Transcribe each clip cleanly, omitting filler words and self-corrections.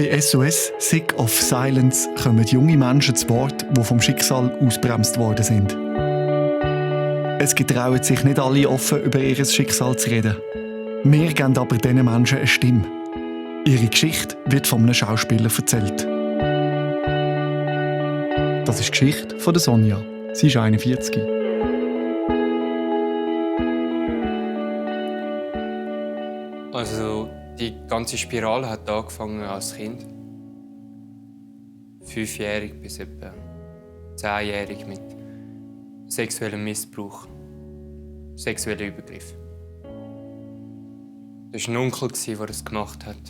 Bei SOS Sick of Silence kommen junge Menschen zu Wort, die vom Schicksal ausbremst worden sind. Es getrauen sich nicht alle offen über ihr Schicksal zu reden. Wir geben aber diesen Menschen eine Stimme. Ihre Geschichte wird von einem Schauspieler erzählt. Das ist die Geschichte von der Sonja. Sie ist 41. Also die ganze Spirale hat angefangen als Kind. 5-jährig bis etwa 10-jährig mit sexuellem Missbrauch, sexuellen Übergriff. Das war ein Onkel, der das gemacht hat.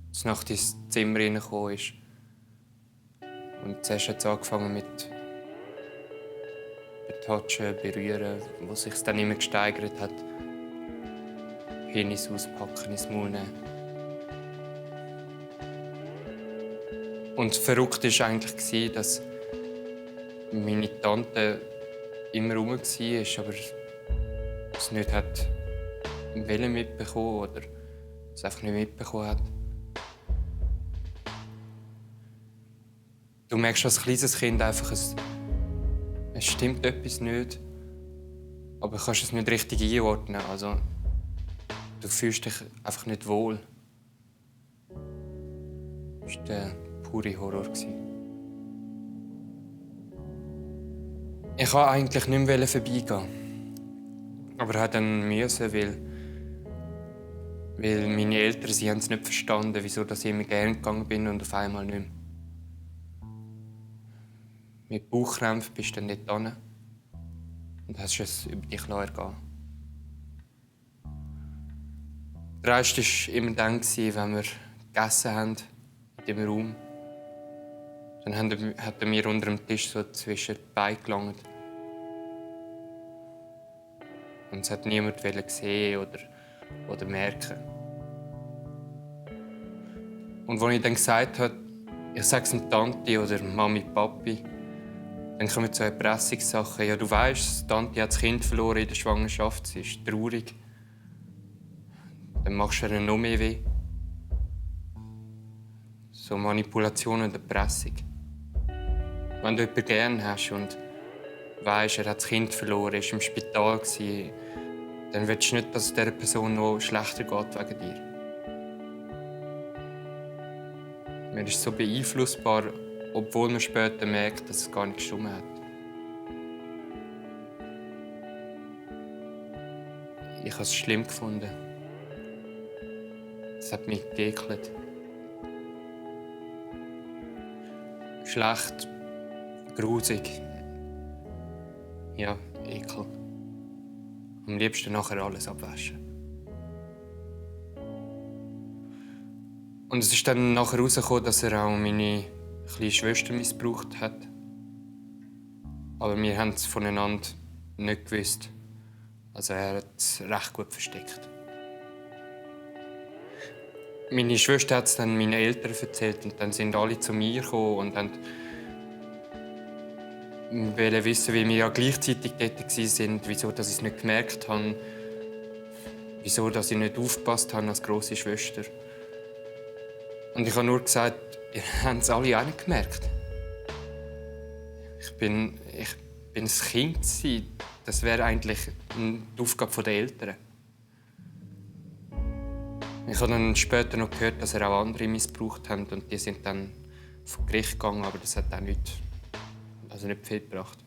Als nachts ins Zimmer reingekommen ist. Und zuerst hat es angefangen mit Betatschen, Berühren, wo sich dann immer gesteigert hat. Penis auspacken, ins Maul nehmen. Und verrückt war eigentlich, dass meine Tante immer rum war, aber es nicht hat mitbekommen oder es einfach nicht mitbekommen hat. Du merkst als kleines Kind einfach, es stimmt etwas nicht, aber du kannst es nicht richtig einordnen. Also, du fühlst dich einfach nicht wohl. Das war der pure Horror. Ich wollte eigentlich nicht mehr vorbeigehen. Aber ich dann müssen, weil meine Eltern sie haben es nicht verstanden, wieso ich immer gerne gegangen bin und auf einmal nicht mehr. Mit Bauchkrämpfen bist du dann nicht da und hast es über dich ergehen. Der Rest war immer dann, wenn wir gegessen haben, in diesem Raum. Dann hat er mir unter dem Tisch so zwischen die Beine gelangt. Und es hat niemand sehen oder merken. Und als ich dann gesagt habe, ich sage es einer Tante oder Mami, Papi, dann kommen so Erpressungssachen. Ja, du weisst, Tante hat das Kind verloren in der Schwangerschaft, sie ist traurig. Dann machst du ihr noch mehr weh. So Manipulation und Erpressung. Wenn du jemanden gerne hast und weisst, er hat das Kind verloren, ist im Spital war, dann willst du nicht, dass es dieser Person noch schlechter geht wegen dir. Man ist so beeinflussbar, obwohl man später merkt, dass es gar nicht gestimmt hat. Ich habe es schlimm gefunden. Es hat mich geekelt. Schlecht, grusig. Ja, Ekel. Am liebsten nachher alles abwaschen. Und es ist dann nachher herausgekommen, dass er auch meine kleine Schwester missbraucht hat. Aber wir haben es voneinander nicht gewusst. Also er hat es recht gut versteckt. Meine Schwester hat es dann meinen Eltern erzählt und dann sind alle zu mir gekommen und wollten wissen, wie wir ja gleichzeitig dort waren, wieso dass ich es nicht gemerkt habe, wieso dass ich nicht aufgepasst habe als grosse Schwester. Und ich habe nur gesagt, ihr habt es alle auch nicht gemerkt. Ich bin ein Kind. Das wäre eigentlich die Aufgabe der Eltern. Ich habe dann später noch gehört, dass er auch andere missbraucht hat und die sind dann vor Gericht gegangen, aber das hat auch nicht viel gebracht.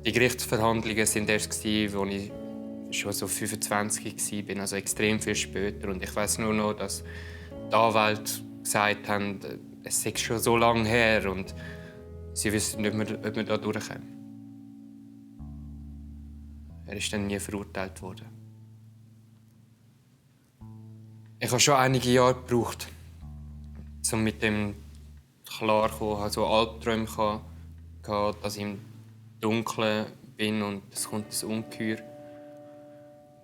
Die Gerichtsverhandlungen waren erst, als ich schon so 25 war, also extrem viel später. Und ich weiss nur noch, dass die Anwälte gesagt haben, es sei schon so lange her und sie wissen nicht mehr, ob wir da durchkommen. Er ist dann nie verurteilt worden. Ich habe schon einige Jahre gebraucht, um mit dem klarzukommen. Ich hatte so Albträume, dass ich im Dunkeln bin und es kommt ein Ungeheuer,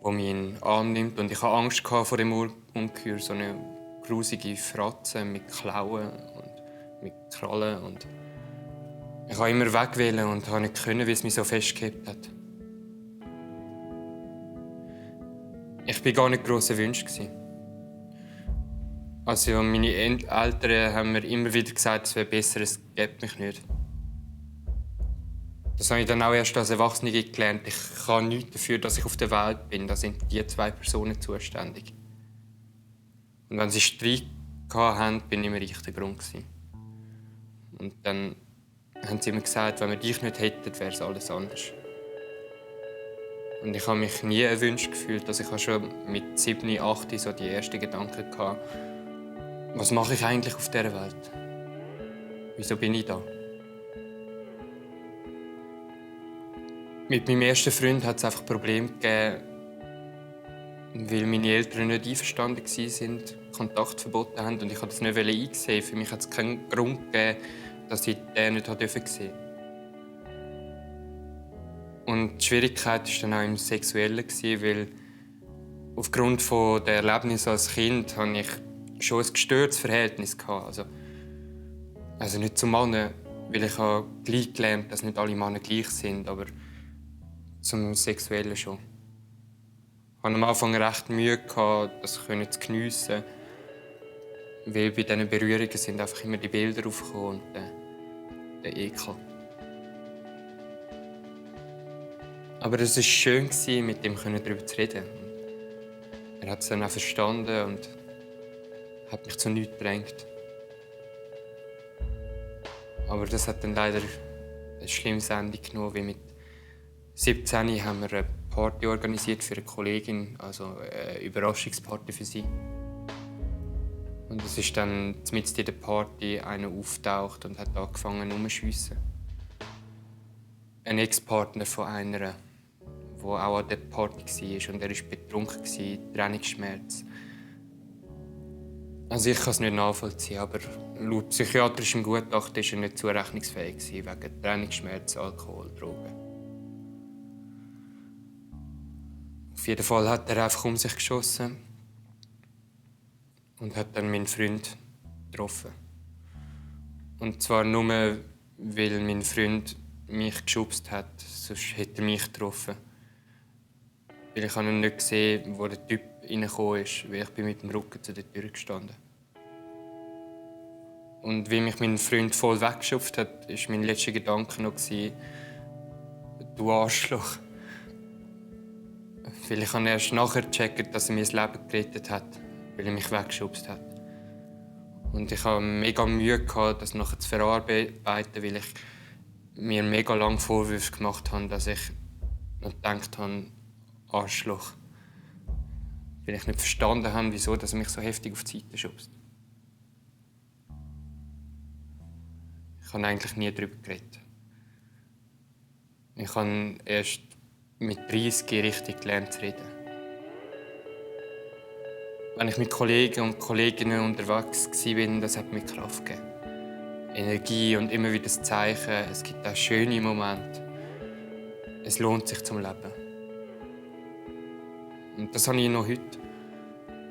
das mich annimmt. Und ich hatte Angst vor dem Ungeheuer, so eine grusige Fratze mit Klauen und mit Krallen. Und ich wollte immer weg und konnte nicht, weil es mich so festgehalten hat. Ich war gar nicht grosser Wunsch. Also meine Eltern haben mir immer wieder gesagt, es wäre besser, es gibt mich nicht. Das habe ich dann auch erst als Erwachsene gelernt. Ich kann nichts dafür, dass ich auf der Welt bin. Da sind die 2 Personen zuständig. Und wenn sie Streit hatten, bin immer ich der Grund. Und dann haben sie immer gesagt, wenn wir dich nicht hätten, wäre es alles anders. Und ich habe mich nie erwünscht gefühlt, dass ich schon mit 7, 8 so die ersten Gedanken hatte. Was mache ich eigentlich auf dieser Welt? Wieso bin ich da? Mit meinem ersten Freund hat es einfach Probleme gegeben, weil meine Eltern nicht einverstanden waren, Kontakt verboten haben und ich wollte das nicht einsehen. Für mich hat es keinen Grund gegeben, dass ich den nicht sehen durfte. Und die Schwierigkeit war dann auch im Sexuellen, weil aufgrund der Erlebnisse als Kind hatte ich schon ein gestörtes Verhältnis. Also nicht zu Männern, weil ich habe gleich gelernt, dass nicht alle Männer gleich sind, aber zum Sexuellen schon. Ich hatte am Anfang recht Mühe, das zu geniessen, weil bei diesen Berührungen sind einfach immer die Bilder aufgekommen und der Ekel. Aber es war schön, mit ihm darüber zu reden. Er hat es dann auch verstanden und hat mich zu nichts gedrängt. Aber das hat dann leider ein schlimmes Ende genommen, weil mit 17 haben wir eine Party organisiert für eine Kollegin, also eine Überraschungsparty für sie. Und es ist dann mitten in der Party einer auftaucht und hat angefangen rumzuschiessen. Ein Ex-Partner von einer, der auch an der Party war und er war betrunken, Trennungsschmerz. Also ich kann es nicht nachvollziehen, aber laut psychiatrischem Gutachten war er nicht zurechnungsfähig wegen Trennungsschmerz, Alkohol, Drogen. Auf jeden Fall hat er einfach um sich geschossen und hat dann meinen Freund getroffen. Und zwar nur, weil mein Freund mich geschubst hat, sonst hätte er mich getroffen. Weil ich habe nicht gesehen, wo der Typ reingekommen ist, weil ich bin mit dem Rücken zu der Tür gestanden. Und wie mich mein Freund voll weggeschubst hat, war mein letzter Gedanke noch: «Du Arschloch.» Weil ich habe erst nachher gecheckt, dass er mir das Leben gerettet hat, weil er mich weggeschubst hat. Und ich hatte mega Mühe, das nachher zu verarbeiten, weil ich mir mega lange Vorwürfe gemacht habe, dass ich noch gedacht habe, Arschloch. Weil ich nicht verstanden habe, wieso er mich so heftig auf die Seite schubst. Ich habe eigentlich nie darüber geredet. Ich habe erst mit 30 richtig gelernt zu reden. Wenn ich mit Kollegen und Kolleginnen unterwegs war, das hat mir Kraft gegeben. Energie und immer wieder das Zeichen, es gibt auch schöne Momente. Es lohnt sich zum Leben. Und das habe ich noch heute.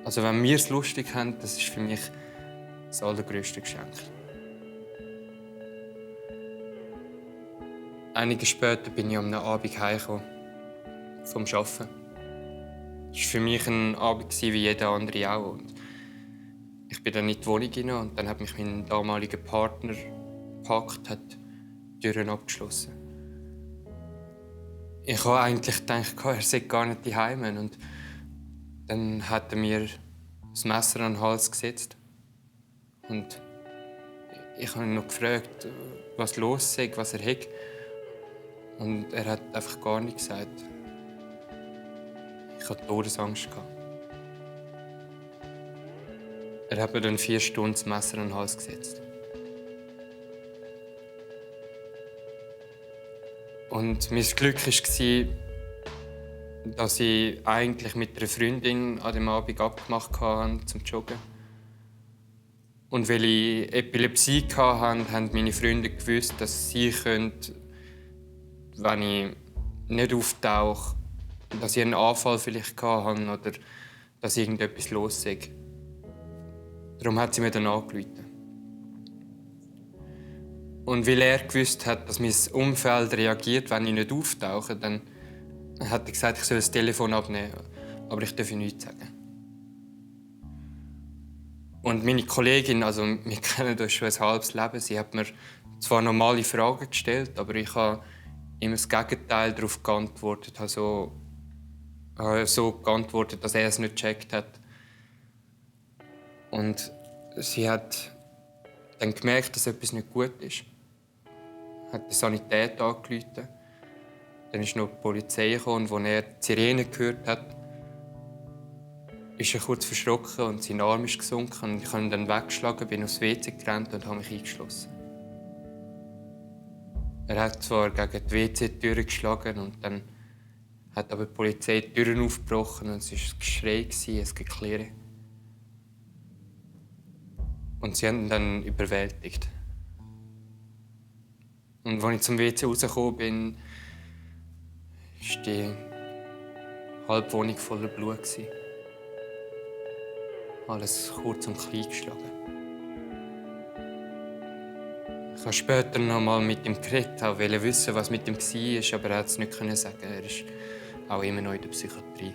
Also wenn wir es lustig haben, das ist für mich das allergrößte Geschenk. Einige später bin ich am Abend heimgekommen vom Arbeiten. Es war für mich ein Abend wie jeder andere auch. Und ich bin dann in die Wohnung hinein und dann hat mich mein damaliger Partner gepackt, hat die Türen abgeschlossen. Ich habe eigentlich gedacht, er sei gar nicht daheim. Und dann hat er mir das Messer an den Hals gesetzt. Und ich habe ihn noch gefragt, was los sei, was er hat. Und er hat einfach gar nichts gesagt. Ich hatte Todesangst. Er hat mir dann 4 Stunden das Messer an den Hals gesetzt. Und mein Glück war, dass ich eigentlich mit einer Freundin an dem Abend abgemacht habe, zum Joggen. Und weil ich Epilepsie hatte, haben meine Freunde gewusst, dass sie können, wenn ich nicht auftauche, dass ich einen Anfall vielleicht hatte oder dass irgendetwas los ist. Darum hat sie mir dann angerufen. Und weil er gewusst hat, dass mein Umfeld reagiert, wenn ich nicht auftauche, dann hat er gesagt, ich soll das Telefon abnehmen, aber ich darf nichts sagen. Und meine Kollegin, also wir kennen uns schon ein halbes Leben, sie hat mir zwar normale Fragen gestellt, aber ich habe immer das Gegenteil darauf geantwortet. Habe so geantwortet, dass er es nicht gecheckt hat. Und sie hat dann gemerkt, dass etwas nicht gut ist. Hat die Sanität angerufen. Dann ist noch die Polizei gekommen, und als er die Sirene gehört hat, ist er kurz verschrocken und sein Arm ist gesunken. Und ich habe ihn dann weggeschlagen, bin aufs WC gerannt und habe mich eingeschlossen. Er hat zwar gegen die WC-Tür geschlagen, und dann hat aber die Polizei die Türen aufgebrochen und es war ein Geschrei, ein Geklirre. Und sie haben ihn dann überwältigt. Und als ich zum WC rausgekommen bin, war die halbe Wohnung voller Blut. Alles kurz und klein geschlagen. Ich habe später noch mal mit ihm geredet, wollte wissen, was mit ihm war, aber er konnte es nicht sagen. Er ist auch immer noch in der Psychiatrie.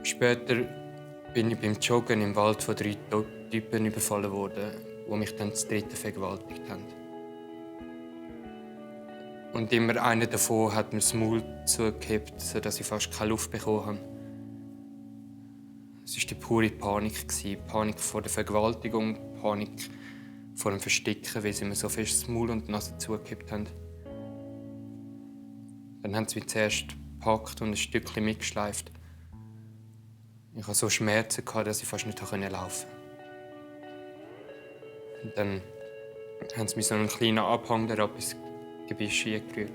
Später bin ich beim Joggen im Wald von 3 Typen überfallen worden, die mich dann das dritte vergewaltigt haben. Und immer einer davon hat mir das Maul zugehebt, sodass ich fast keine Luft bekommen habe. Es war die pure Panik. Panik vor der Vergewaltigung, Panik vor dem Verstecken, weil sie mir so fest das Maul und die Nase zugehebt haben. Dann haben sie mich zuerst gepackt und ein Stückchen mitgeschleift. Ich hatte so Schmerzen, dass ich fast nicht laufen konnte. Und dann haben sie mich so einen kleinen Abhang herab ins Gebüsch gerührt.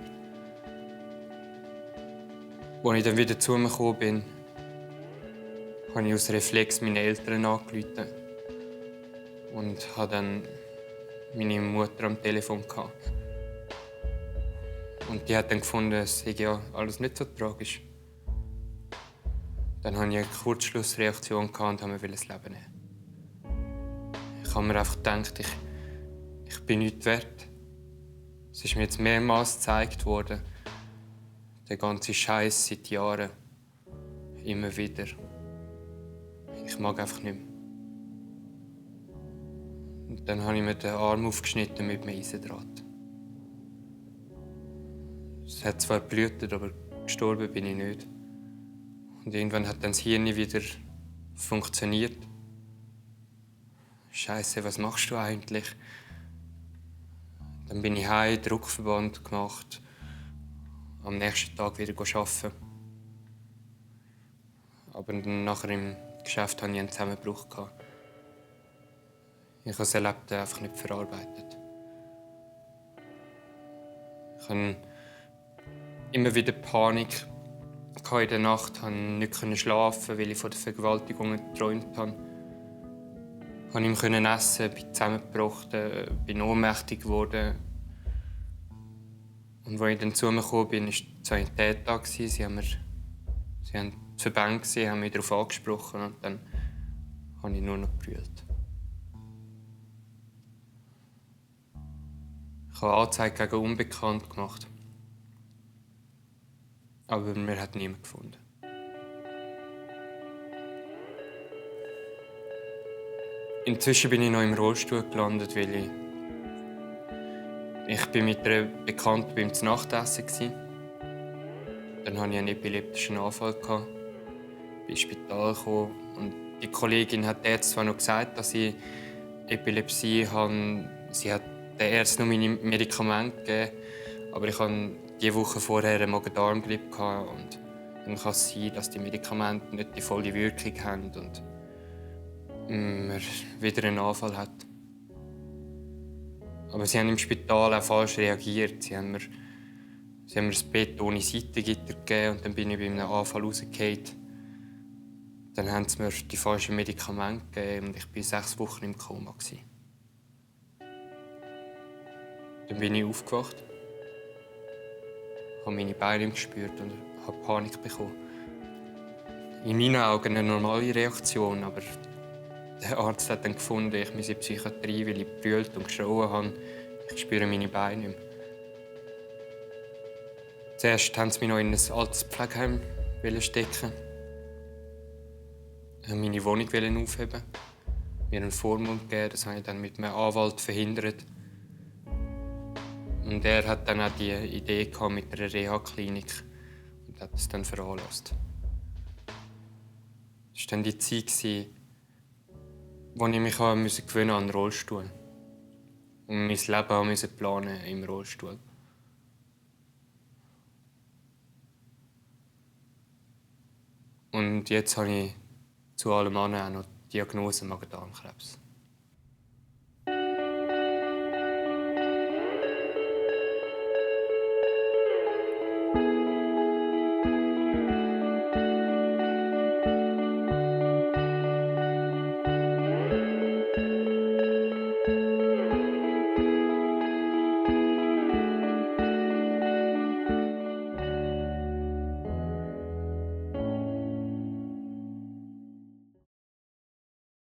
Als ich dann wieder zu mir gekommen bin, habe ich aus Reflex meine Eltern angerufen und hatte dann meine Mutter am Telefon. Und die hat dann gefunden, es sei ja alles nicht so tragisch. Dann hatte ich eine Kurzschlussreaktion und wollte mir das Leben nehmen. Ich habe mir einfach gedacht, ich bin nichts wert. Es ist mir jetzt mehrmals gezeigt worden, der ganze Scheiß seit Jahren. Immer wieder. Ich mag einfach nicht mehr. Und dann habe ich mir den Arm aufgeschnitten mit einem Eisendraht. Es hat zwar geblutet, aber gestorben bin ich nicht. Und irgendwann hat dann das Hirn wieder funktioniert. Scheiße, was machst du eigentlich? Dann bin ich heim, Druckverband gemacht, am nächsten Tag wieder arbeiten. Aber nachher im Geschäft hatte ich einen Zusammenbruch. Ich habe das Erlebte einfach nicht verarbeitet. Ich hatte immer wieder Panik in der Nacht, konnte nicht schlafen, weil ich von der Vergewaltigung geträumt habe. Ich konnte nicht mehr essen, bin zusammengebrochen, bin ohnmächtig geworden. Und als ich dann zu mir gekommen bin, war die Sanität da. Sie haben die Verbände gesehen, haben mich darauf angesprochen und dann habe ich nur noch gebrüllt. Ich habe Anzeige gegen Unbekannt gemacht. Aber mir hat niemand gefunden. Inzwischen bin ich noch im Rollstuhl gelandet, weil ich bin mit einer Bekannten beim Nachtessen war. Dann hatte ich einen epileptischen Anfall. Ich bin ins Spital gekommen. Und die Kollegin hat der Ärzte zwar noch gesagt, dass ich Epilepsie habe. Sie hat der Ärzte nur meine Medikamente gegeben. Aber ich hatte diese Woche vorher eine Magen-Darm-Grippe. Und dann kann es sein, dass die Medikamente nicht die volle Wirkung haben und man wieder einen Anfall hat. Aber sie haben im Spital auch falsch reagiert. Sie haben mir das Bett ohne Seitengitter gegeben und dann bin ich bei einem Anfall rausgefallen. Dann haben sie mir die falschen Medikamente gegeben und ich war 6 Wochen im Koma. Dann bin ich aufgewacht, habe meine Beine gespürt und habe Panik bekommen. In meinen Augen eine normale Reaktion, aber der Arzt hat dann gefunden, ich muss in die Psychiatrie, weil ich gebrüllt und geschrien habe. Ich spüre meine Beine nicht mehr. Zuerst wollten sie mich noch in ein altes Pflegeheim stecken. meine Wohnung aufheben. Mir einen Vormund gegeben, das habe ich dann mit einem Anwalt verhindert. Und er hat dann auch die Idee gehabt mit einer Reha-Klinik und hat es dann veranlasst. Das war dann die Zeit, wo ich mich an den Rollstuhl und mein Leben musste planen im Rollstuhl. Und jetzt habe ich zu allem anderen auch noch die Diagnose Magen-Darm-Krebs.